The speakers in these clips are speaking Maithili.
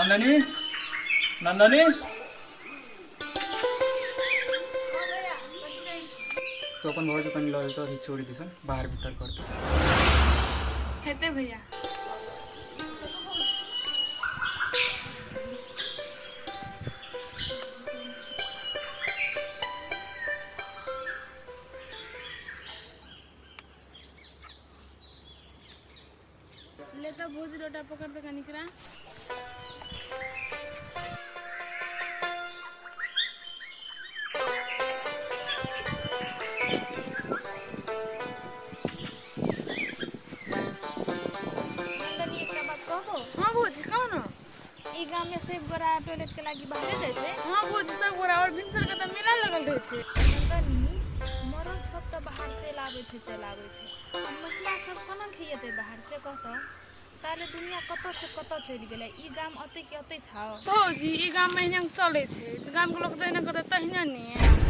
नंदनी, नंदनी, तू अपन भौजी कनि लऽ जेतौ अथी चोरी दिसन बाहर भीतर करतौ। हेतै भैया। ले तऽ भौजी लोटा पकड़ तऽ कनिकरा। नंदनी, एकटा बात कहबो? हाँ भौजी, कहो न। ई गाम में सब गोरा टॉयलेट के लागी बाहरे जाइ छै। हाँ भौजी, सब गोरा और भिनसर के तऽ मेला लगल रहै छै। नंदनी, मरद सब तऽ बाहर चलि आबै छै, चलि आबै छै, आ महिला सब कोना खिएतै बाहर से कहतौ? ताले दुनिया कतऽ से कतऽ चलि गेलै, ई गाम अतै के अतै छौ। भौजी, ई गाम में एहिना चलै छै, गाम के लोक जहिना करतै तहिना ने।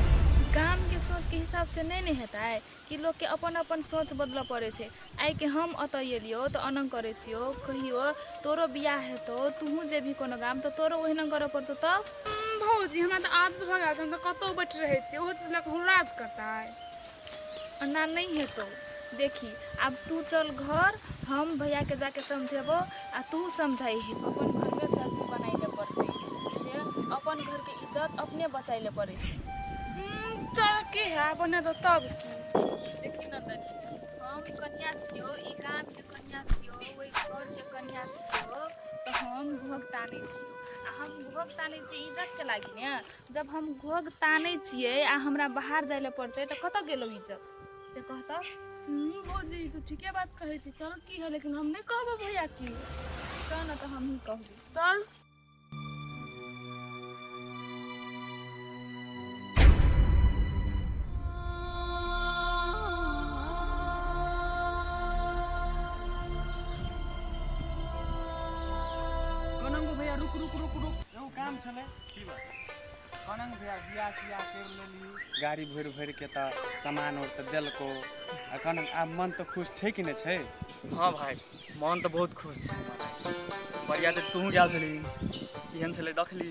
गाम के सोच के हिसाब से नहि ने हेतै कि लोकके अपन अपन सोच बदलऽ पड़ै छै। आइके हम ओतऽ एलियौ तऽ अनंग करै छियौ, कहियो तोरो बियाह हेतौ, तूहूँ जेबही कोनो गाम तऽ तोरो ओहिना करऽ पड़तौ तब। भौजी, हमरा तऽ आदत भऽ गेल छै, हम तऽ कतहु बैठ रहै छियै, ओहो चीज लऽ कऽ हुल्लाज करतै। एना नहि हेतौ। देखी, आब तू चल घर, हम भैयाके जाके समझेबौ आ तू समझाइही। अपन घरमे चरबी बनाइ लए पड़तै, से अपन घरके इज्जत अपने बचाइ लए पड़ै छै। चल के है बने तो तब की। देखी नंदनी, हम कन्या छियौ, ई गामके कन्या छियौ, ओहि घरके कन्या छियौ, तऽ हम घोघ तानै छियौ, आ हम घोघ तानै छियै इज्जतके लागि ने। जब हम घोघ तानै छियै आ हमरा बाहर जाइ लए पड़तै तऽ कतऽ गेलौ इज्जत से कहतऽ? भौजी, तू ठीके बात कहै छी। चल की है, लेकिन हम नहि कहबो भैया की। चल ने तऽ हमही कहबो। चल। कनंगो भैया, रुक रुक रुक रुक, एगो काम छलै। की बात कनंग भैया? बियाह तियाह करि लेली, गाड़ी भरि भरि के तऽ सामान और तऽ देलको, आ कनंग आब मन तऽ खुश छै कि नहि छै? हाँ भाइ, मन तऽ बहुत खुश छै हमर। बढ़िया तऽ तूहूँ गेल छलही, केहन छलै देखली,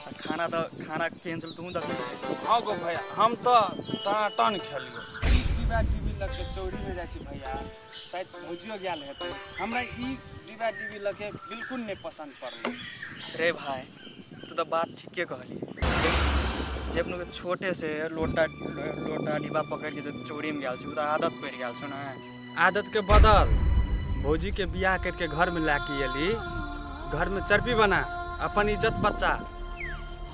आ खाना तऽ खाना केहन छलै तूहूँ देखली। हाँ गो भैया, हम तऽ टनाटन खेलियो। ई डिब्बा डिब्बी लऽ के चौरीमे जाइ छी भैया, शायद भौजियो गेल हेतै। हमरा ई डिब्बा डिब्बी लऽ के बिल्कुल नहि पसन्द पड़लै। रे भाइ, तू तऽ बात ठीके कहली। जे अपनो के छोटे से लोटा लोटा डिब्बा पकड़ि के जे चोरीमे गेल छै, ओ तऽ आदत पड़ि गेल छौ ने। आदत के बदल, भौजी के बियाह करके घर में लाके एली, घर में चरपी बना, अपन इज्जत बचा।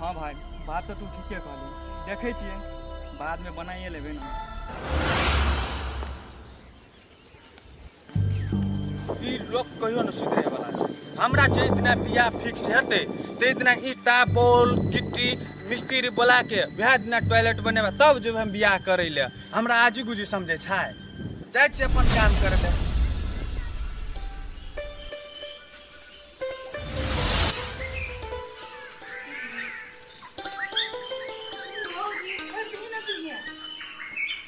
हाँ भाई, बात तऽ तू ठीके कहली। देखै छियै, बादमे बनाइए लेबै ने। ई लोक कहियो न सुधरे वाला छै। हमरा जे दिना बियाह फिक्स हेतै ताहि दिना ईटा बॉल गिट्टी मिस्त्री बोला के वएह दिना टॉयलेट बनेबै, तब जेबै हम बियाह करै लए। हमरा आजी गुजी समझै छै? जाइ छियै अपन काम करै लए।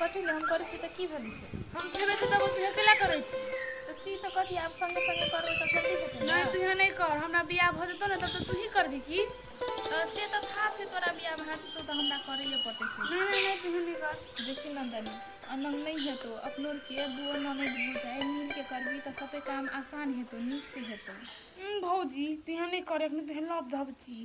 कथी ले हम करै छी तऽ की भेलै से? हम खेबै तऽ तब तू अकेला करै छी। तऽ छी तऽ कथी, आब संगे संगे करबै तऽ जल्दी हेतै ने। नहि, तू नहि कर, हमरा बियाह भऽ जेतौ ने तब तऽ तू ही करबी की। तऽ से तऽ था छै, तोरा बियाह भऽ जेतौ तऽ हमरा करैए पड़तै से। नहि नहि नहि, तू नहि कर। देखी नंदनी, अनंग नहि हेतौ। अपनो के दुओ ननैद भौजाइ मिलके करबी तऽ सबे काम आसान हेतौ, नीक से हेतौ। भौजी, तू यहाँ नहि कर, एखन तू लप धप छी,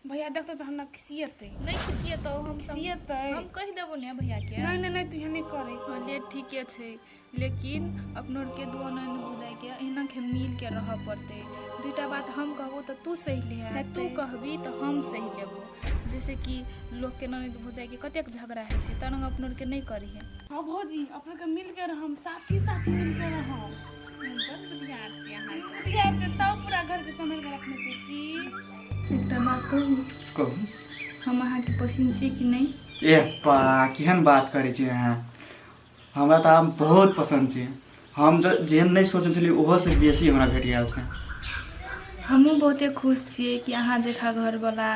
भैया देखतौ तऽ हमरा खिसियेतै। नहि खिसियेतौ, हम खिसियेतै। हम कहि देबो ने भैया के। नहि नहि नहि, तू यहाँ नहि करे। हँ, ले ठीके छै, लेकिन अपनो आरके दुओ ननैद भौजाइके एहिना के मिल के रहऽ पड़तै। दुइटा बात हम कहबो तऽ तू सहि लिहे, तू कहबी तऽ हम सहि लेबो। जैसे कि लोकके ननैद भौजाइके कतेक झगड़ा होइ छै, तहन अपनो आरके नहि करिहे। हाँ भौजी, अपना के मिल के रहम, साथी साथी मिल के रहम। बड़ बुधियार छी अहाँ। बुधियार छै तब पूरा घर के सम्हारि के रखने छै की। एकटा बात कहू? कहू। हम अहाँके पसिन छी कि नहि? ए पा, केहन बात करै छी अहाँ? हमरा तऽ आब बहुत पसन्द छै। हम जेहन नहि सोचने छलियै ओहोसँ बेसी हमरा भेट गेल छै। हमहूँ बहुते खुश छियै कि अहाँ जकाँ घरवला,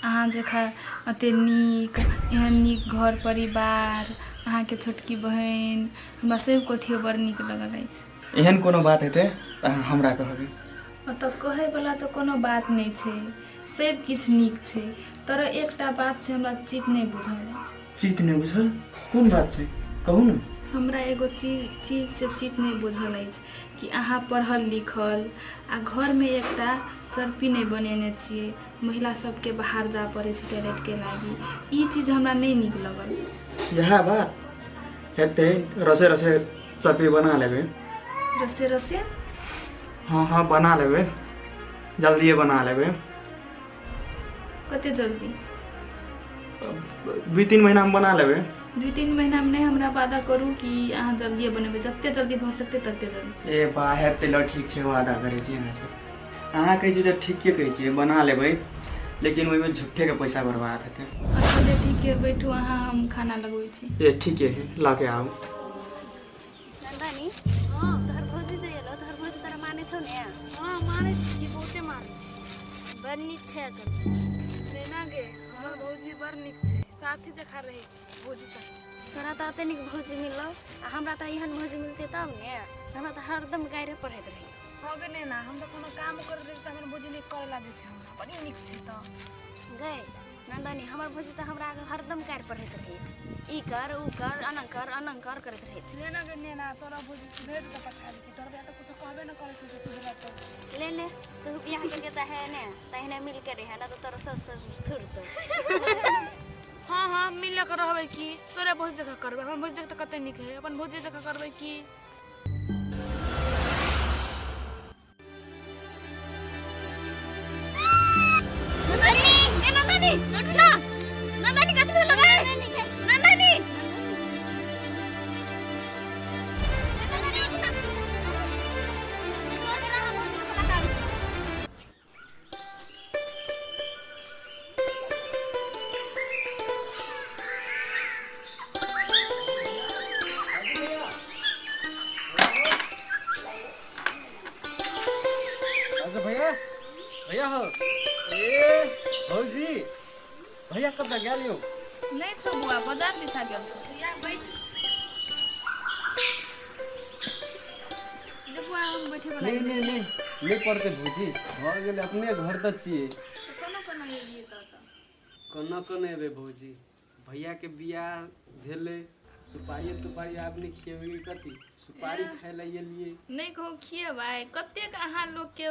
अहाँ जकाँ एतेक नीक, एहन नीक घर परिवार, अहाँके छोटकी बहिन, हमरा सभ कथियो बड़ नीक लगल अछि। एहन कोनो बात हेतै तऽ अहाँ हमरा कहबै। ओतऽ कहैवला तऽ कोनो बात नहि छै, सब किछु नीक छै, तर एकटा बात छै हमरा चित नहि बुझल अछि। चित नहि बुझल? कोन बात छै, कहू ने। हमरा एगो चीज चीजसँ चित नहि बुझल अछि कि अहाँ पढ़ल लिखल आ घरमे एकटा चरपी नहि बनेने छियै, महिला सबके बाहर जाय पड़ै छै टॉयलेटके लागी, ई चीज हमरा नहि नीक लगल। इएह बात हेतै, रसे रसे चरपी बना लेबै। रसे रसे? हँ हँ, बना लेबै, जल्दिए बना लेबै। कते जल्दी? 2-3 महीनामे बना लेबै। 2-3 महीनामे नहि, हमरा वादा करू कि अहाँ जल्दिए बनेबै, जते जल्दी भऽ सकतै तते जल्दी। ए बा, हेतै ल, ठीक छै, वादा करै छी अहाँसँ। अहाँ कहै छियै तऽ ठीके कहै छियै, बना लेबै, लेकिन ओहिमे झूठेके पैसा बर्बाद हेतै। अच्छा ले, ठीक है, बैठू अहाँ, हम खाना लगबै छी। ए ठीके है, लऽ के आउ। नंदनी, हाँ, तोहर भौजी जे एलो, तोहर भौजी तोरा मानै छौ ने? हाँ, मानै छी, बहुते मानै छी। बड़ नीक छै एकर। नैना गे, हमर भौजी बड़ नीक छै, साथी जकाँ रहै छी भौजी संगे। तोरा तऽ एते नीक भौजी मिललौ आ हमरा तऽ एहन भौजी मिलतै तब ने, से हमरा तऽ हरदम गाइरे पढ़ैत रहै। हो गे नैना, हम तऽ कोनो काम करैत रहै तऽ हमर भौजी नहि करै ला दै छै हमरा, बड़ी नीक छै तऽ। गै नंदनी, हमर भौजी तऽ हमरा आगे हरदम गारि पढ़ैत रहै, ई कर, ऊ कर, अनंग कर, अनंग कर करैत रहै छै। नैना गे नैना, तोरा भौजी सुधरि जेतौ पछाड़ी के, तोरा बियाह तऽ कुछो कहबे नहि करै छौ जे सुधरतौ। ले ले, तू बियाह करके चाहे ने तहिने मिल के रहे, ना तऽ तोरा सास ससुर थुरतौ। हाँ हाँ, मिल के रहबै की, तोरे भौजी जकाँ करबै, हमर भौजी देख तऽ कते नीक है, अपन भौजी जकाँ करबै की। नंदनी, ए नंदनी, उठ ना। नंदनी, कथी भेलो गे? नंदनी, नंदनी, उठ ना। तोरा हम भौजी के बोला के आबै छी। अच्छा भैया, भैया हो, ए भौजी, भैया कब तक गेल यौ? नहि छौ बुआ, बाजार दिशा गेल छौ। भैया बैठ जे बुआ, हम बैठे वाला। नहीं नहीं नहीं नहीं पड़ते भौजी, भऽ गेलै, अपने घर तऽ छियै। कोनो कोनो एलियै तऽ ओतऽ? कोना कोना एबै भौजी, भैयाके बियाह भेलै, सुपारी तुपारी आब नहि खिएबै कथी? सुपारी खाय लए एलियै। नहि कहू खिएबै, कतेक अहाँ लोकके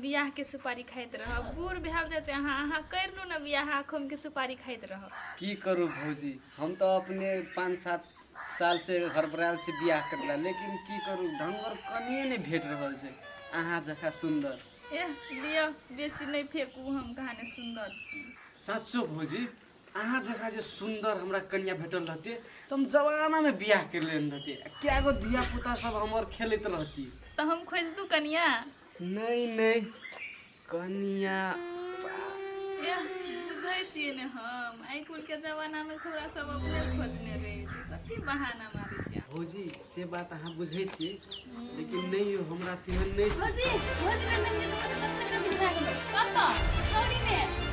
बियाहके सुपारी खाइत रहब, बूढ़ भए जाइ छै अहाँ, अहाँ करि लू ने बियाह, अखनके सुपारी खाइत रहब। की करू भौजी, हम तऽ अपने 5-7 साल से हड़बड़ायल छी बियाह करला, लेकिन की करू, ढंगर कनिए नहि भेट रहल छै अहाँ जकाँ सुन्दर। एह लिअ, बेसी नहि फेकू, हम कहाँ ने सुन्दर छी। साँचो भौजी, अहाँ जकाँ जे सुन्दर हमरा कनिया भेटल रहतै तऽ हम जमानामे बियाह करि लेने रहतै आ कए गो धिया पुता सब हमर खेलैत रहती। तऽ हम खोजि दू कनिया? नहि नहि, कनिया। एह बुझै छियै ने हम, आइ काल्हिके जमानामे छौड़ा सब अपने खोजने रहै छै, कथी बहाना मारै छियै अहाँ? भौजी, से बात अहाँ बुझै छियै, लेकिन नहि यौ, हमरा तेहन नहि। भौजी, भौजी, नंदन के तऽ कतऽ कतऽ भए गेलो? कतऽ? चौरी में।